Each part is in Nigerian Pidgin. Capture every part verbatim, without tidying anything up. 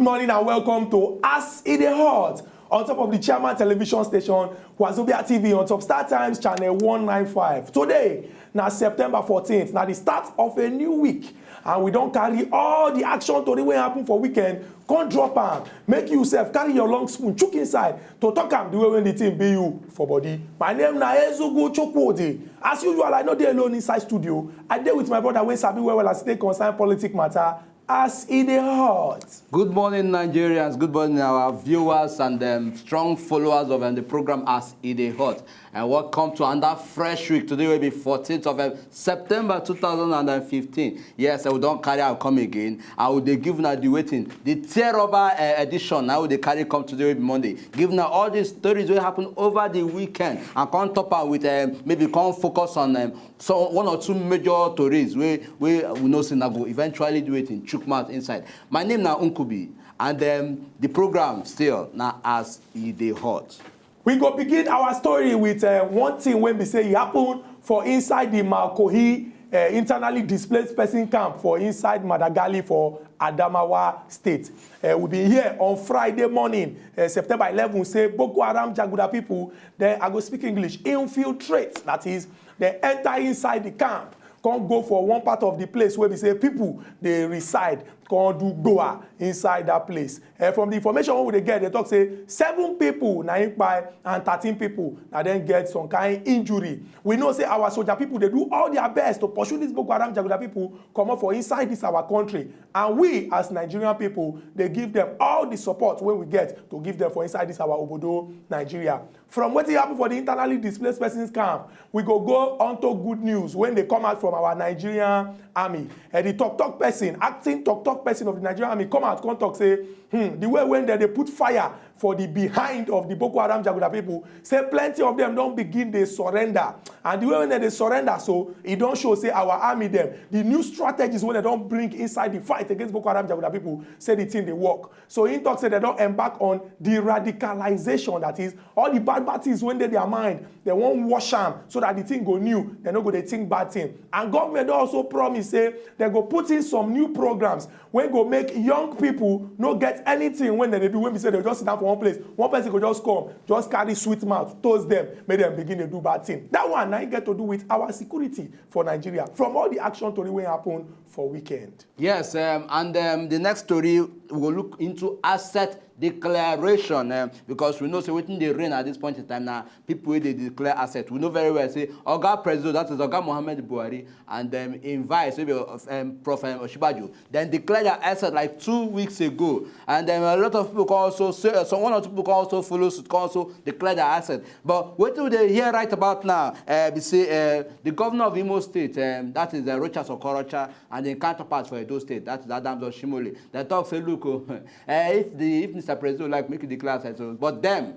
Morning and welcome to As E Dey Hot on top of the Chairman Television Station, Wazobia T V on top Star Times Channel one nine five. Today na September fourteenth, na the start of a new week, and we don carry all the action tori wey happen for weekend come drop am. Make you sef carry your long spoon chook inside to talk am the way wey the thing be you for body. My name na Ezugu Chukwudi. As usual, I no dey alone inside studio. I dey with my brother wey sabi well well as e take concern politic matter. As E Dey Hot. Good morning, Nigerians. Good morning, our viewers and um, strong followers of um, the program As E Dey Hot. And welcome to another fresh week. Today will be fourteenth of um, September two thousand and fifteen. Yes, I will don carry am come again. I will dey give una the waiting, the tear rubber uh, edition. I will dey carry come today will be Monday. Give una all these stories wey happen over the weekend and come top am with um, maybe come focus on um, so one or two major tories wey wey we know say na go eventually do wetin chook mouth inside. My name na Nkubi, and um, the program still na As E Dey Hot. We go begin our story with uh, one thing wey be say e happen for inside the Makohi uh, internally displaced person camp for inside Madagali for Adamawa State. Uh, we be here on Friday morning, uh, September eleven, say Boko Haram Jaguda people, then I go speak English, infiltrate, that is, they enter inside the camp, come go for one part of the place where we say people they reside, come do gboa inside that place. And from the information we dey get, they talk say seven people na im kpai and thirteen people na then get some kind injury. We know say our soldier people they do all their best to pursue these Boko Haram Jaguda people come up for inside this our country, and we as Nigerian people they give them all the support wey we get to give them for inside this our obodo Nigeria. From wetin happen for the internally displaced persons camp, we go go on to good news when they come out from our Nigerian army. And the talk talk person, acting talk talk person of the Nigerian army come out come talk say, hmm, the way when they, they put fire for the behind of the Boko Haram Jaguda people, say plenty of them don't begin they surrender. And the way when they surrender, so it don't show say our army them, the new strategies when they don't bring inside the fight against Boko Haram Jaguda people, say the thing they work. So he talk say they don't embark on the radicalization, that is, all the bad bad things when they their mind, they won't wash am so that the thing go new, they no go they think bad thing. And government don also promise say they go put in some new programs wey go make young people no get anything when they do, when we say they just sit down for one place, one person go just come, just carry sweet mouth, toast them, make them begin to do bad thing. That one now get to do with our security for Nigeria. From all the action tori wey happen for weekend. Yes, um, and um, the next story we will look into asset declaration um, because we know say wetin dey reign at this point in time na people wey dey declare asset. We know very well say Oga Presido, that is Oga Mohammed Buhari, and um, im vice wey be um, Prof um, Osinbajo, dem declare their asset like two weeks ago, and um, a lot of people come also say uh, some one or two people come also follow suit, come also declare their asset. But wetin we dey hear right about now uh, be say uh, the governor of Imo State, um, that is uh, Rochas Okorocha, and im counterpart for Edo State, that is Adams Oshimole, dem talk say look o, uh, if the if Mister Presido like make you declare asset o, but dem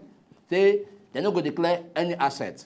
say dem no go declare any asset.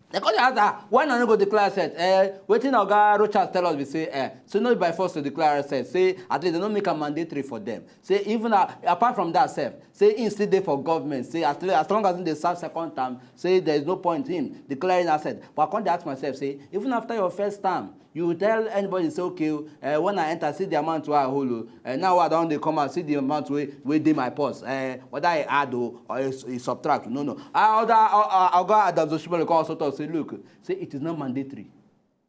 Dem come dey ask ah why una no go declare asset? Eh, wetin Oga Rochas tell us be say eh, say no be by force to declare asset, say at least dem no make am mandatory for dem, say even uh, apart from that sef, say im still dey for government, say as, as long as im dey serve second term, say there is no point him declaring asset. But I come dey ask myself say even after your first term, you tell anybody say okay uh, when I enter, see the amount wey I hold o, uh, now I don dey come out, see the amount wey wey dey my purse, uh, whether I add o or I, I subtract, no no, uh, other uh, uh, Oga Adams Oshimole come also talk say look, say it is not mandatory,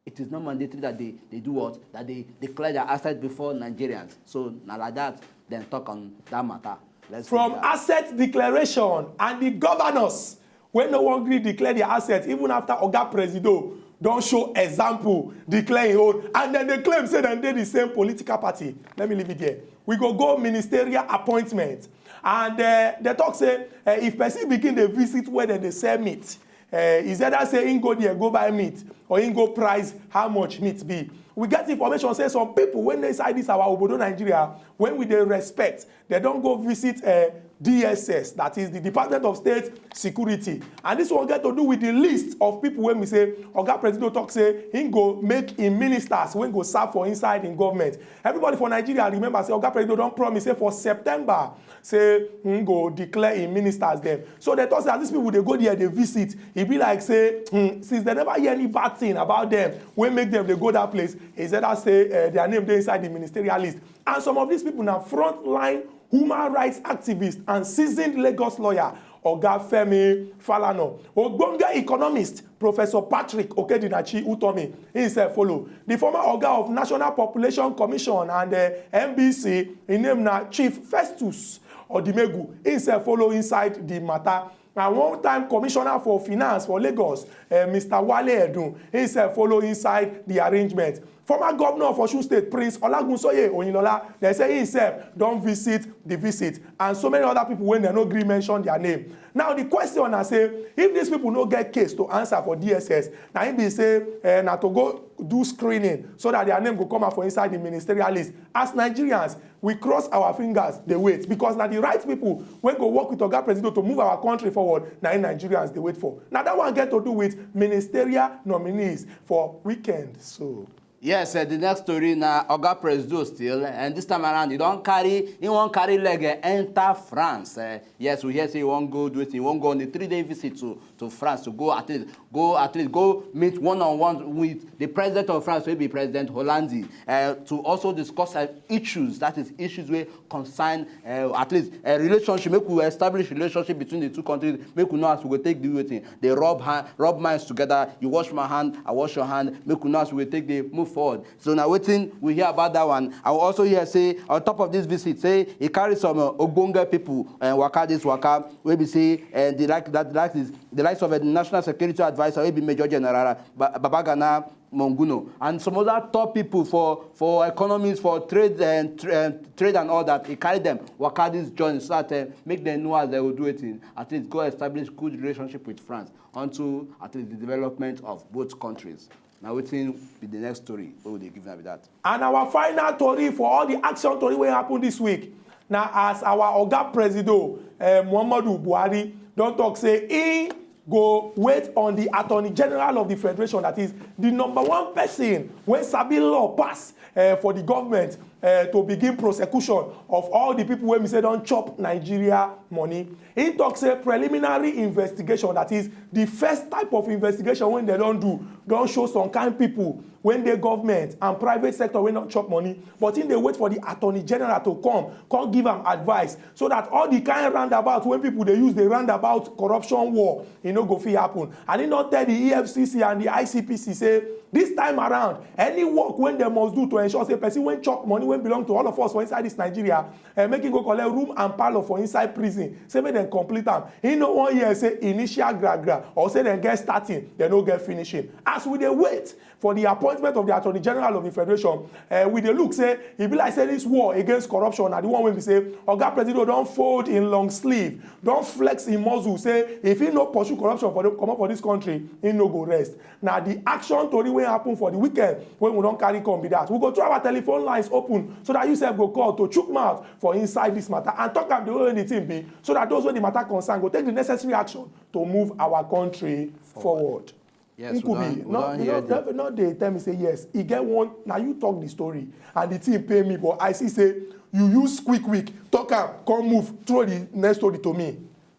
it is not mandatory that they they do what, that they declare their asset before Nigerians. So na like that dem talk on that matter. Let's from asset declaration and the governors wey no wan gree declare their asset even after Oga Presido don show example declare im own, and dem dey claim say dem dey the same political party. Let me leave it there. We go go ministerial appointment, and uh, dem talk say uh, if person begin dey visit where dem dey sell meat, uh, is either say im go there go buy meat or im go price how much meat be. We get information say some people wey dey inside this our obodo Nigeria wey we dey respect, dem don go visit uh, D S S, that is the Department of State Security, and this one get to do with the list of people wey we say Oga Presido talk say im go make im ministers wey go serve for inside im government. Everybody for Nigeria remember say Oga Presido don promise say for September say im go declare im ministers dem. So dem talk say as these people dey go there dey visit, e be like say hmm, since dem never hear any bad thing about dem wey make dem dey go that place, is either say uh, their name dey inside the ministerial list. And some of these people na front line human rights activist and seasoned Lagos lawyer, Oga Femi Falana. Ogbonge economist, Professor Patrick Okedinachi Utomi, himself follow. The former Oga of National Population Commission and uh, N B C, his name na Chief Festus Odimegu, himself follow inside the matter. And one time commissioner for finance for Lagos, uh, Mister Wale Edun, himself follow inside the arrangement. Former governor of Osun State, Prince Olagunsoye Oyinlola, they say himself don visit the visit, and so many other people when they no gree mention their name. Now the question na say, if these people no get case to answer for D S S, na im be say uh, na to go do screening so that their name go come out for inside the ministerial list. As Nigerians, we cross our fingers, dey wait, because na the right people wey go work with Oga Presido to move our country forward, na im Nigerians dey wait for. Na that one get to do with ministerial nominees for weekend. So. Yes, uh, the next story na Oga Presido still, and this time around he don carry he wan carry leg uh, enter France. Uh, yes, we hear say he wan go do it. He wan go on a three-day visit to to France to go at least go at least go meet one on one with the president of France, wey be President Hollande, uh, to also discuss uh, issues, that is issues wey concern uh, at least a relationship, make we establish relationship between the two countries, make we know as we go take do wetin dey rub hand rub minds together, you wash my hand, I wash your hand, make we know as we go take dey move forward. So na wetin we hear about that one. I also hear say on top of this visit say he carry some uh, ogbonge people uh, waka this waka wey be say uh, the like that like is the likes of uh, the national security adviser wey be Major General ba Babagana Monguno and some other top people for for economies for trade and uh, trade and all that. He carry them waka this journey so that uh, make them know as they go do it in at least go establish good relationship with France unto at least the development of both countries. Na wetin be the next story wey we dey give na be that. And our final tori for all the action tori wey happen this week na as our oga presido uh, muhammadu buhari don talk say he go wait on the attorney general of the federation, that is the number one person wey sabi law pass uh, for the government uh, to begin prosecution of all the people wey be say don chop nigeria money. He talk say preliminary investigation, that is the first type of investigation wey dem don do, don show some kind people wey dey government and private sector wey don chop money, but he dey wait for the attorney general to come come give am advice so that all the kind roundabout wey people dey use dey roundabout corruption war, e no go fit happen. And he don tell the efcc and the icpc say this time around, any work wey dem must do to ensure say person wey chop money wey belong to all of us for inside this nigeria, eh, make him go collect room and parlour for inside prison, say make dem complete am. He no wan hear say initial gra gra or say dem get starting, dem no get finishing. As we dey wait for the appointment of the attorney general of the federation, eh, we dey look say e be like say this war against corruption na the one wey be say oga presido don fold in long sleeve, don flex im muscle say if he no pursue corruption for the comot for this country, he no go rest. Na the action tori wey happen for the weekend wey we don carry come be that. We go throw our telephone lines open so that you sef go call to chook mouth for inside this matter and talk am the way wey the thing be, so that those wey the matter concern go take the necessary action to move our country forward. Yes, we Nkubi, don- we no, don you hear know, the- no, no dey tell me say yes. E get one, na you talk the story and the thing pain me, but I see say you use quick quick talk am, come move, throw the next story to me.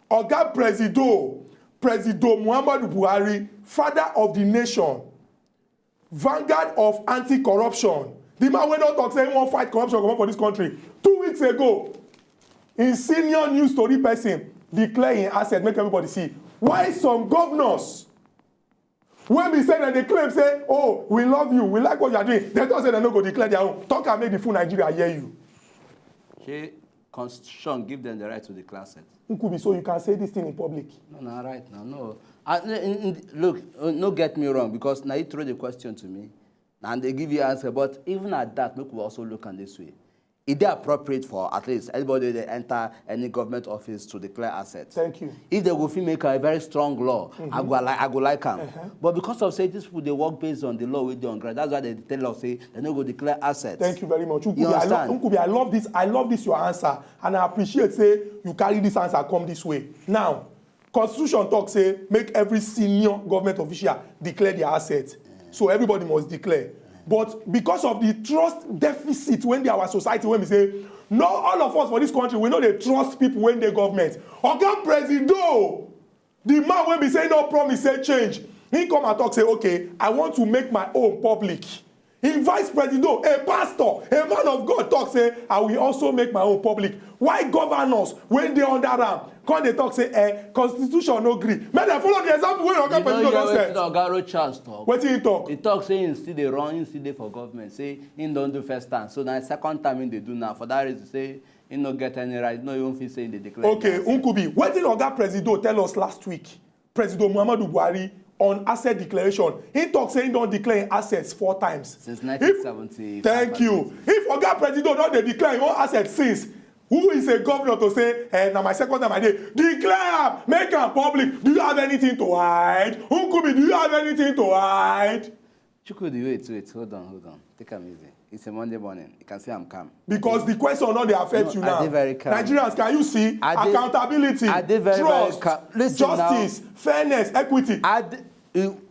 Oga Presido, Presido Muhammadu Buhari, father of the nation, vanguard of anti-corruption, the man wey don talk say he wan fight corruption comot for this country. Two weeks ago, him senior news tori person declare him asset, make everybody see. Why some governors wey be say dem dey claim say, oh, we love you, we like what you are doing, dem talk say dem no go declare their own? Talk am make the full nigeria hear you. Shey constitution give them the right to declare asset? Nkubi, so you can say this thing in public? No, na right now, no. I, n- n- look, uh, no get me wrong, because na you throw the question to me, and they give you answer. But even at that, make we also look am this way. E dey appropriate for at least anybody wey dey enter any government office to declare assets. Thank you. If they go fit make a very strong law, I go like I go like am. But because of say these people dey work based on the law wey dey on ground, that's why they tell us say they no go declare assets. Thank you very much. You Nkubi, I, lo- understand? Nkubi, I love this. I love this your answer, and I appreciate say you carry this answer come this way. Now, constitution talk say make every senior government official declare their asset, so everybody must declare. But because of the trust deficit wey dey our society, wey be say no, all of us for this country, we no dey trust people wey dey government. Oga Presido, the man wey be say no promise say change, he come and talk say, okay, I want to make my own public. Im vice president, a pastor, a man of God, talk say, "I will also make my own public." Why governors, when they under am, come dey talk say, "Eh, constitution no gree"? Make dem follow the example wey Oga President don set. Oga Rochas talk. Wetin he talk? He talk say he still dey run, he still dey for government. Say he don do first time, so na second time he dey do now. For that reason, say he no get any right, no even fit say he dey declare. Okay, Nkubi, wetin Oga President tell us last week? President Muhammadu Buhari on asset declaration. He talk say he don declare im assets four times. Since nineteen seventy. Thank you. If Oga President don dey declare im own assets since, who is a governor to say, "Eh, na my second time I dey"? Declare am, make am public. Do you have anything to hide? Nkubi, do you have anything to hide? Chukwudi, wait, wait, hold on, hold on. Take am easy. It's a Monday morning. You can say I'm calm. Because the question no dey affect you now. I dey very calm. Nigerians, can you see? Accountability, trust, justice, fairness, equity.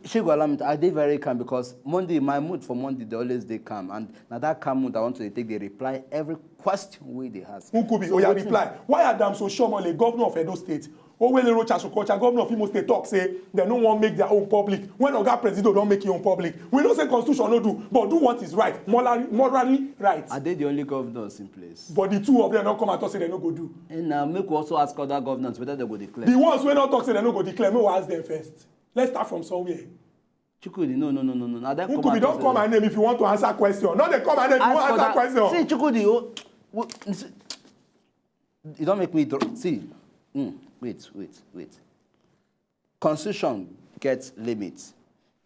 Shey go allow me to, I dey very calm because Monday, my mood for Monday dey always dey calm, and na that calm mood I want to take dey reply every question wey dey ask. Nkubi, oya reply. Why Adams Oshiomhole, governor of Edo State, Owele Rochas Okocha, governor of Imo State, talk say dem no wan make their own public when Oga President don make im own public? We know say constitution no do, but do what is right, morally, morally right. Are they the only governors in place? But the two of them don come and talk say dem no go do. And now make we also ask other governors whether they go declare. The ones wey don talk say dem no go declare, make we ask them first. Let's start from somewhere. Chukwudi, no, no, no, no, no. Na dem come out say. Nkubi, don't call my name if you want to answer question. No dey call my name if you wan answer question. See, Chukwudi, oh, you don make me draw. See, mm, wait, wait, wait. Constitution get limit.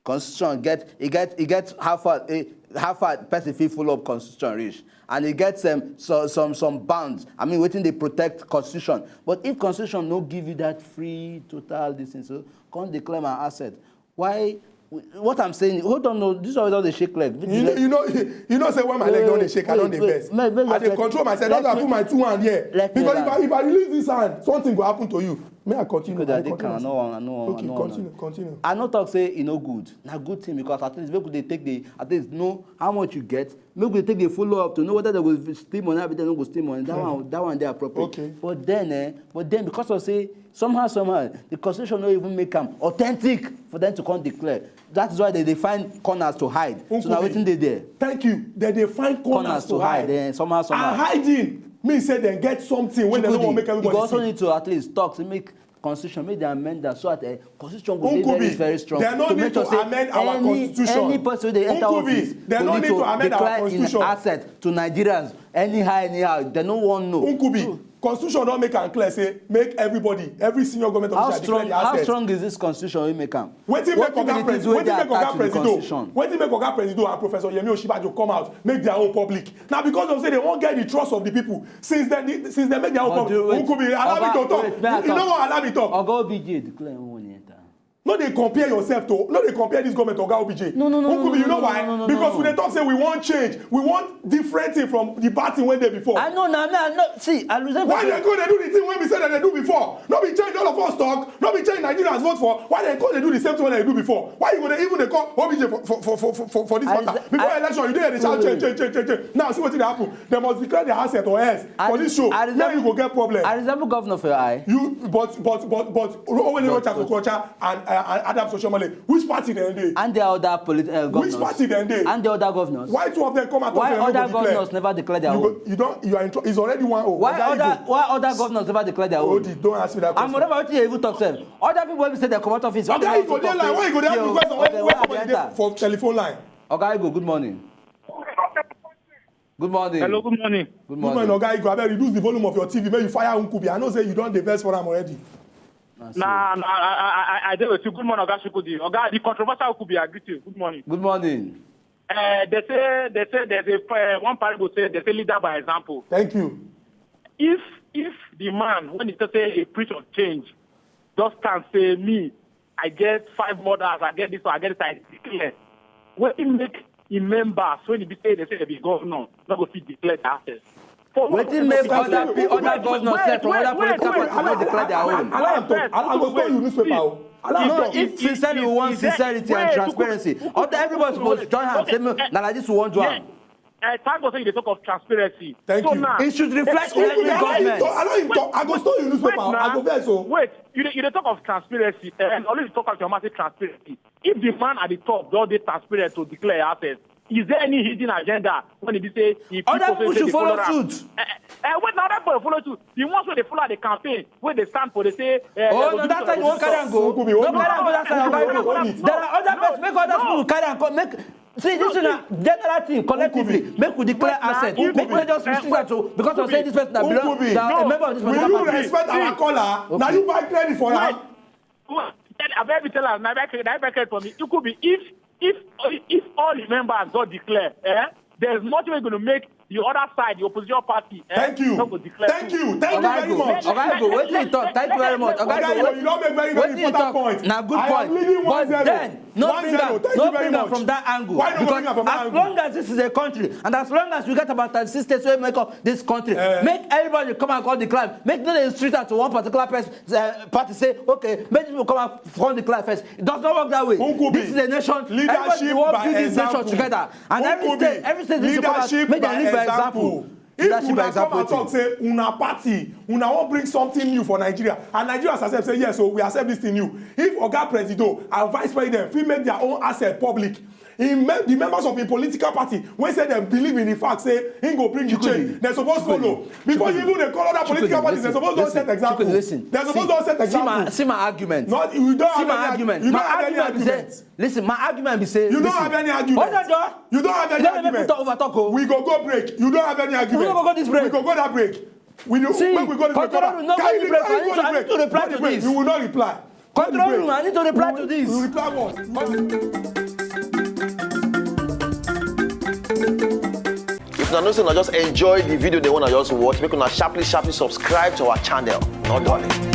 Constitution get e get e get how far e how far person fit follow up constitution reach, and e get um, so, some some bounds. I mean, wetin dey protect constitution. But if constitution no give you that free total this thing, so come declare my asset. Why? What I'm saying, hold on, no, this one don dey shake leg. You know, you know, you know, say when my leg don dey shake, I don dey vex. I dey control myself. That's why I put my two hand here. Because if I, if I release this hand, something go happen to you. May I continue? I dey calm. I no wan, I no wan. Okay, continue, continue. I no talk say e no good. Na good thing because at least make we dey take the, at least know how much you get. Make we take dey follow up to know whether they go steal money abi they no go steal money. That one, that one dey appropriate. Okay. But then, eh, but then because of say somehow, somehow, the constitution no even make am authentic for them to come declare. That is why they dey find corners to hide. So na wetin dey there. Thank you. They dey find corners to hide. Eh, somehow, somehow. And hiding mean say dem get something wey dem no wan make everybody see. You go also need to at least talk to make constitution, make dem amend am so that, eh, constitution go dey very, very strong. Dem no need to amend our constitution. Any person wey dey enter office go need to declare im asset to Nigerians anyhow, anyhow. Dem no wan know. Nkubi, constitution don make am clear say make everybody, every senior government official declare their asset. How strong is this constitution wey make am? Wetin make Oga Presido, wetin make Oga Presido, wetin make Oga Presido and Professor Yemi Osinbajo come out make their own public? Na because of say dem wan get the trust of the people. Since dem, since dem make their own public, Nkubi, allow me to talk. You no wan allow me talk. Oga O B J declare im own enter. No dey compare yourself to, no dey compare this government to Oga O B J. No, no, no, Nkubi, you know why? Because we dey talk say we wan change, we want different thing from the bad thing wey dey before. I know na, me, I know. See, I reason. Why dem go dey do the thing wey be say dem dey do before? No be change all of us talk, no be change Nigerians vote for. Why dem go dey do the same thing wey dem dey do before? Why you go dey even dey call O B J for, for, for, for, for, for this matter? Before election, you dey there dey shout change, change, change, change, change. Now see wetin dey happen. Dem must declare their asset or else for this show, now you go get problem. I resemble governor for your eye. You, but, but, but, but Owele Rochas Okocha and, uh, and Adams Oshiomhole, which party dem dey? And the other polit-, uh, governors. Which party dem dey? And the other governors. Why two of them come out and say dem no go declare? Why other governors never declare their own? You go, you don, you are in trouble. It's already one oh. Why other, why other governors never declare their own? Hold it, don't ask me that question. And moreover, wetin you even talk sef? Other people wey be say dem comot office. Oga, you go dey line. Why you go dey ask me question when, when somebody dey for telephone line? Oga Igwe, good morning. Good morning. Hello, good morning. Good morning. Good morning, Oga Igwe. Abeg, reduce the volume of your T V. Make you fire Nkubi. I know say you don dey vex for am already. Nah, nah, I, I, I, I dey with you. Good morning, Oga Chukwudi. Oga, the controversial Nkubi, I greet you. Good morning. Good morning. Uh, they say, they say there's a, uh, one parable say they say leader by example. Thank you. If, if the man, when he say a preach of change, just stand say, "Me, I get five mothers, I get this one, I get this, I declare." Wetin make im members, when e be say they say they be governor, no go fit declare their assets? Wetin make other pe-, other governors sef from other political parties no declare their own? Allow am talk. I go store you newspaper o. Allow am talk. If sincerely we want sincerity and transparency, other, everybody suppose join hand say, "No, na like this we wan do am." Eh, thank God say you dey talk of transparency. Thank you. So now, it should reflect in every government. Allow him talk. I go store you newspaper. I go vex o. Wait, you dey, you dey talk of transparency, eh, and always talk about your massive transparency. If the man at the top don dey transparent to declare assets, Is there any hidden agenda when e be say if Other people say should dey follow am? Suit. Eh, eh, wait, na other people follow suit. The ones wey dey follow the campaign, wey dey stand for dey say. Eh, Oh eh, no, that time you wan carry am go. Nkubi, No hold carry am go on. that side. Oga Igbo. There are other No, person. Make other no. People carry am come. Make see this one na general thing collectively. Make we declare asset. Make we just restrict that so because of say this person na belong Nkubi. na a member of this Will particular you party. Respect our caller. Now you buy credit for Wait, am. wait, abeg tell am, na abeg tell am for me. Nkubi, if if if all the members don declare, eh, there's nothing wey go make the other side, the opposition party, eh, Thank you. No go declare. Thank you. Thank you Oga very Igbo, much. Oga Igbo, wetin you talk? Thank you very much. Oga Oga Igbo, Igbo, you don make very very wetin you important talk? Point. Na good I am point. Leading But one zero. Then, no One bring zero. am, Thank no you very bring am much. From that angle. Why not Because bring am from that as angle? Long as this is a country, and as long as we get about thirty-six states wey make up this country, Eh. Make everybody come and come declare. Make no dey restrict am to one particular person, uh, party say, okay, make people come and come declare first. It does not work that way. Nkubi, This is a nation. Leadership Everybody wan by build this nation example. Together. And every Nkubi, state, every state needs to come out. Leadership Make dem by lead by example. Example. If Leadership by una come example. And talk say una party, una wan bring something new for Nigeria, and Nigerians accept say yes, so we accept this thing new. If Oga Presido and Vice President fit make their own asset public, in me, the members of the political party wey say dem believe in the fact say he go bring the change, dem suppose follow. Before you even dey call other political parties, dem suppose don set example. Listen. Dem suppose don set See my example. See my argument. No, you don't See have my any, argument. You My don't have any argument be say. Argument. Listen, my argument be say. You don't Listen. Have any argument. Hold on, Joe. You don't have any You don't let argument. People talk over talk o. We go go break. You don't have any argument. We go go this break. We go go that break. We do. See, Make we go this break. Control room, no Can you go this break. Can you I go need to- I this need to reply break? To Go this this. break. You will not reply. Go this Control break. room, I need to reply to this. You reply what? If una know say una just enjoy the video, they wanna just watch, make una sharply sharply subscribe to our channel. Not darling.